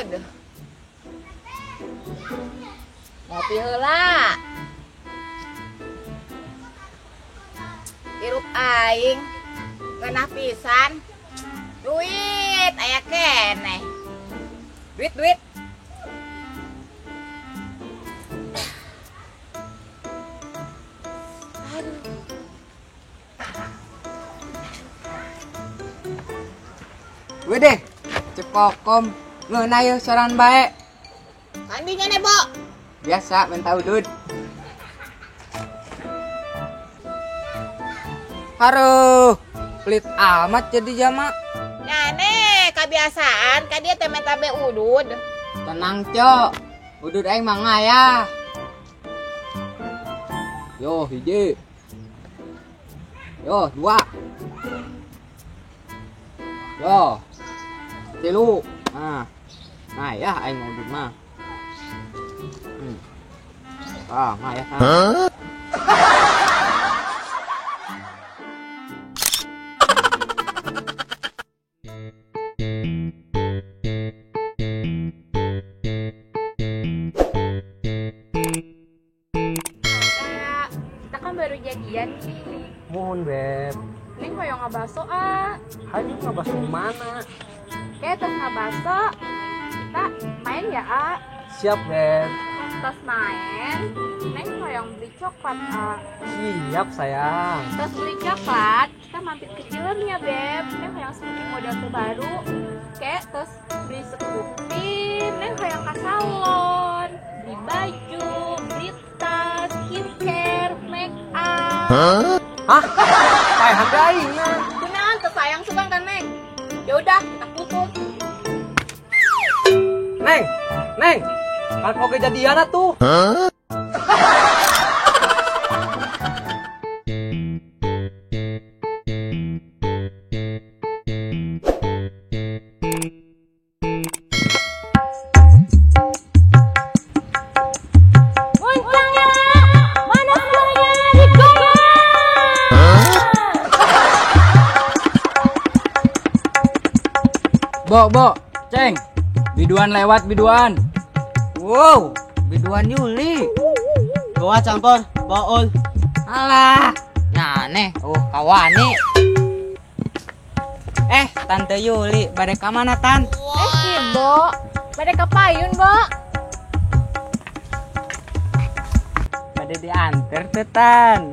Udud. Ngopi heula. Hirup aing ngeunah pisan. Duit aya keneh. Duit duit. Aduh. Wedeh, cekokom ngeunah yeuh soran bae. Kandinya nih, Bo. Biasa minta udud. Haruh, pelit amat jadi jama. Nyane, kebiasaan ka dia teh minta be udud. Tenang, Cok. Udud aing mah ngayah. Yo, hiji. Yo, dua. Yo, tilu. Nah, ngayah aing udud mah. Ah, ngayah. Huh? Kita kan baru jadian nih. Mohon, Beb. Neng hoyong ngabaso, ah. Hayu ngabaso mana? Kayak tos ngabaso. Kita main ya, ah. Siap, Beb. Tos main, Neng hoyong beli coklat, ah. Siap, sayang. Tos beli coklat, kita mampir ke Cileungnya, Beb. Neng hoyong Scoopy model terbaru. Kayak tos beli Scoopy, Neng hoyong ke salon, beli baju, beli tas, skincare, make up. Hah? Hah? Kayak harga aing nah. Kunaon teu sayang sugan kan, Neng? Ya udah, kita putus. Neng, Neng. Kalau kejadian tuh. Huh? Mana semuanya digoyang? Bo, bo, ceng. Biduan lewat biduan. Wow, biduan Yuli. Goa campur, bool. Alah, nyaneh, oh kawani. Tante Yuli, bade ka mana, Tan? Kibo, bade ka payun, Bo. Bade diantar teh, Tan.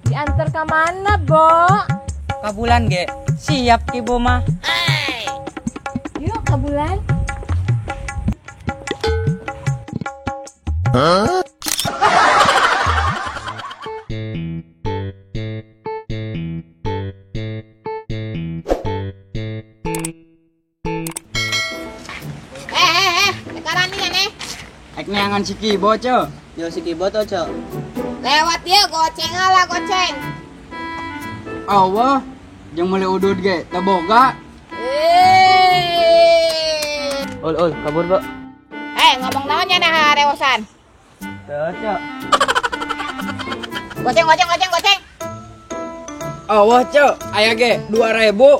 Diantar ka mana, Bo? Ka bulan ge. Siap Kibo mah. Yuk, ke bulan. Huh? Sekarang nih nih. Ek neangan si Kibo, Cok. Yo si Kibo tuh, Cok. Lewat dia goceng lah, goceng. Allah, jeung meuli udud ge teu boga. Ul, ul, kabur, Bo. Ngomong naonnya nah rewosan. Teu, Cok. Goceng, goceng, goceng, goceng. Allah, Cok, aya ge 2000.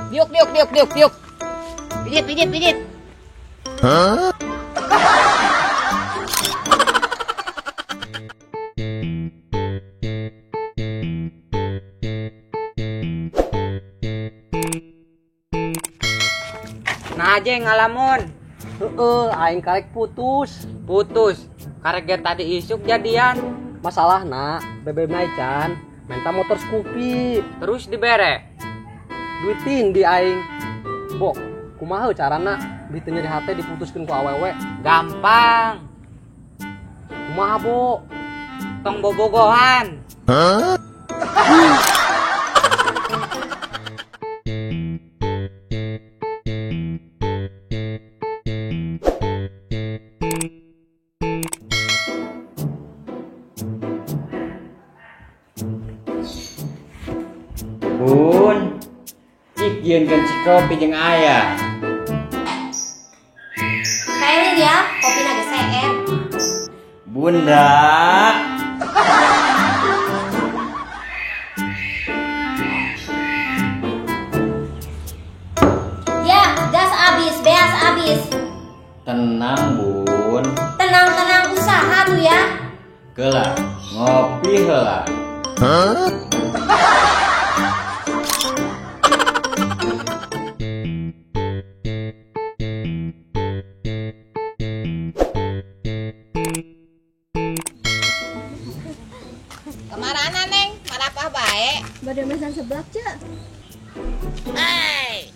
Diuk, diuk, diuk, diuk, diuk. Pijit, pijit, pijit. Huh? Nah aja ngalamun. Heeh, aing karek putus. Putus. Karek ge tadi isuk jadian. Masalahna bebeb Naican minta motor Scoopy. Terus dibere. Duitin di aing. Bo, kumaha carana beuteung nyeri hate diputuskeun ku awewe? Gampang. Kumaha, Bo? Tong bobogohan. Huh? Bun, cik jieunkeun si kopi jeung ayah. Kayaknya dia kopi naga CM. Bunda. habis. Tenang, Bun. Tenang-tenang usaha tuh ya. Kela, ngopi heula. Huh? Kemarana, Neng? Marapah bae. Bade mesan seblak, Cek. Hey.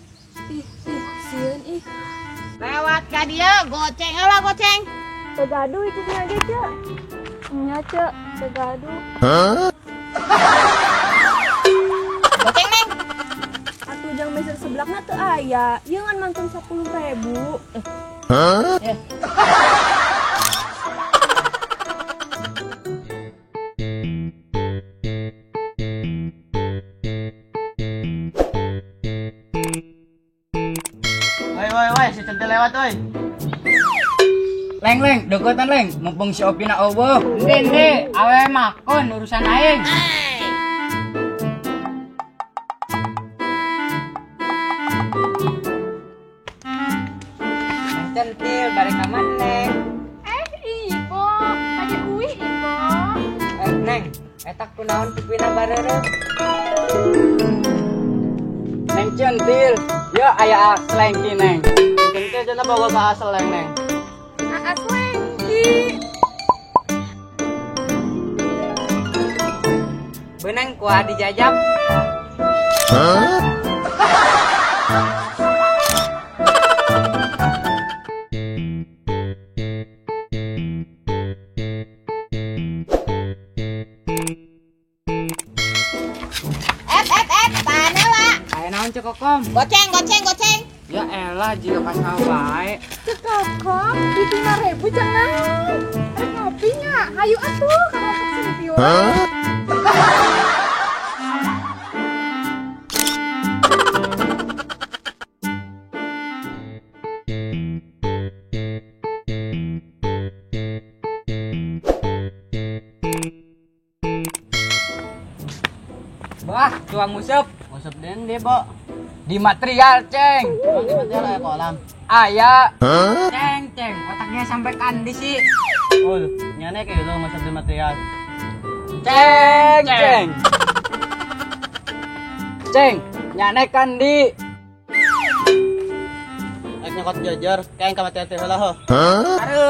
Ih, ih, sieun ih. Lewat ka dieu, goceng heula goceng. Teu gaduh itu ge, Cek. Nya, Cek, teu gaduh. Huh? Goceng, Neng. Atuh jang meser seblakna teu aya. Ieu ngan mantun 10.000. Huh? Woi woi woi, si centil lewat woi. Leng leng, deketan leng, mumpung si Opina eueuh. Ende, awe makon urusan aing. Neng centil balik ka mana, Neng? Ibu, aja uih ibu. Neng, eta kunaon pipina bareureuh? Neng centil, ya aya selengki Neng. Centil cenah boga ka aseleng Neng. Aa selengki. Benang kuah dijajab. Huh? Et, tahan heula. Aya naon Ceu Kokom? Goceng, goceng, goceng. Ya elah jiga pasal bae. Ceu Kokom, duit 5.000 jangan. Rek ngopi nya, hayu atuh ka kelompok sentil. Huh? Bah, tuang nguseup. Nguseup deui, Bo. Di material, Ceng. Emang di material aya kolam? Aya. Huh? Ceng, Ceng, otaknya sampai kandi sih. Ul, nyane kayak lu nguseup di material. Ceng, Ceng. Ceng, nyane kandi. Rek nyokot jajar, kayak ka material teh heula heuh. Huh? Aduh.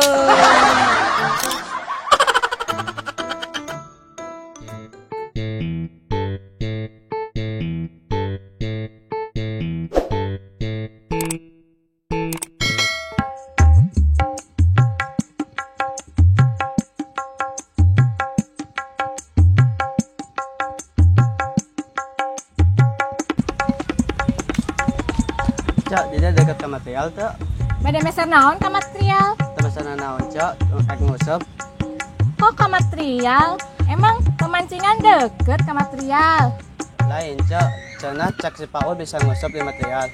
Cok, dia dekat ke material tuh. Bade meser naon ka material? Teu meser naon, Cok? Rek nguseup. Kok ka material? Emang pemancingan deket ka material? Lain, Cok. Cenah cek si Paul bisa nguseup di material.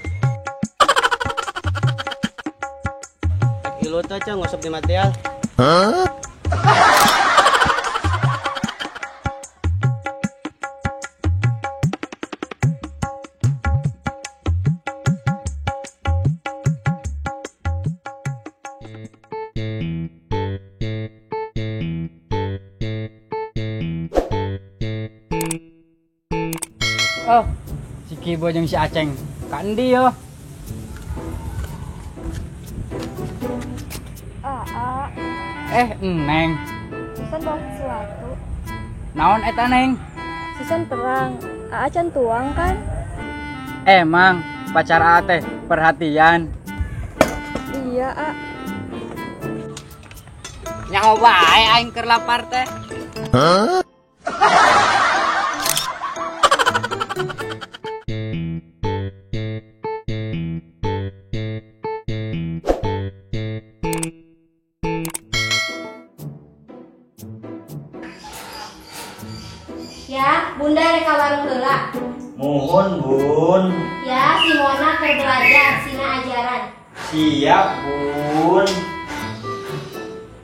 Rek ilu tuh, Cok, nguseup di material. Huh? Oh, si Kibo jeung si Aceng. Kandi yo. Aa. Neng. Susan bawa sesuatu. Naon eta, Neng? Susan terang. Aa can tuang kan? Emang pacar Aa teh perhatian. Iya, A. Nyaho bae aing keur lapar teh. Huh? Ya, Bunda rek ka warung heula. Muhun, Bun. Ya, si Mona keur belajar sina ajaran. Siap, Bun.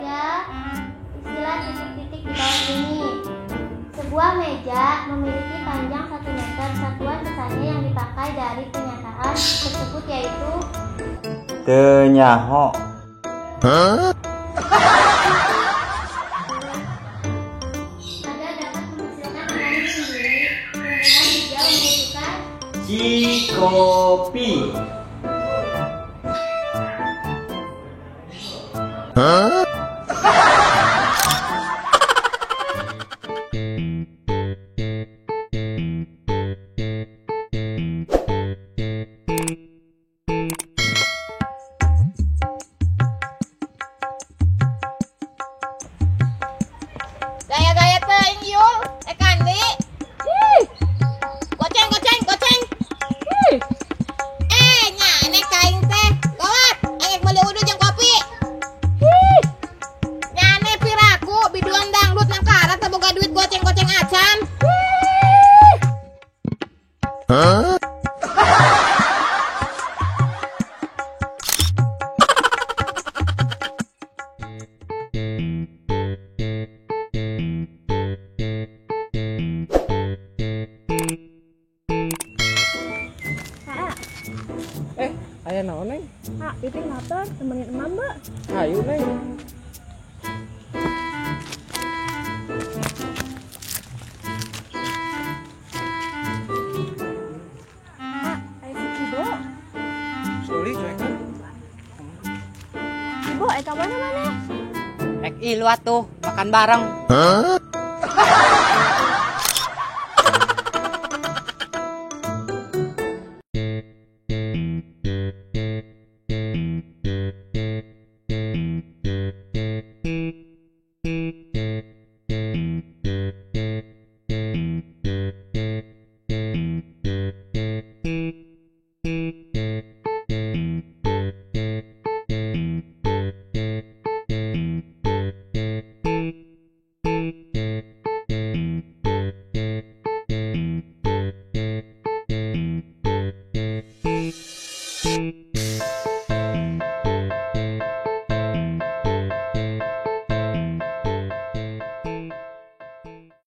Ya, istilah titik-titik di bawah ini. Sebuah meja memiliki panjang 1 meter. Satuan besarnya yang dipakai dari pernyataan tersebut yaitu Teu nyaho. Huh? Agar dapat menghasilkan makanan sendiri, tumbuhan hijau membutuhkan Cikopi. Huh? Gaya-gaya teuing yul, kandi. Ih. Goceng goceng goceng. Ih. Nya ane kaing teh. Gawat, aing meuli udud jeung kopi. Ih. Nya ane piraku biduan dangdut nang karat teu boga duit goceng-goceng acan. Ih. Huh? Aya naon, Neng? Ah, piping lapar, temenin emam, Mbak. Ayo, Neng. Ah, aya si Kibo. Suli cuekan. Kibo, eta mana mana? Ek ilu atuh, makan bareng. Huh?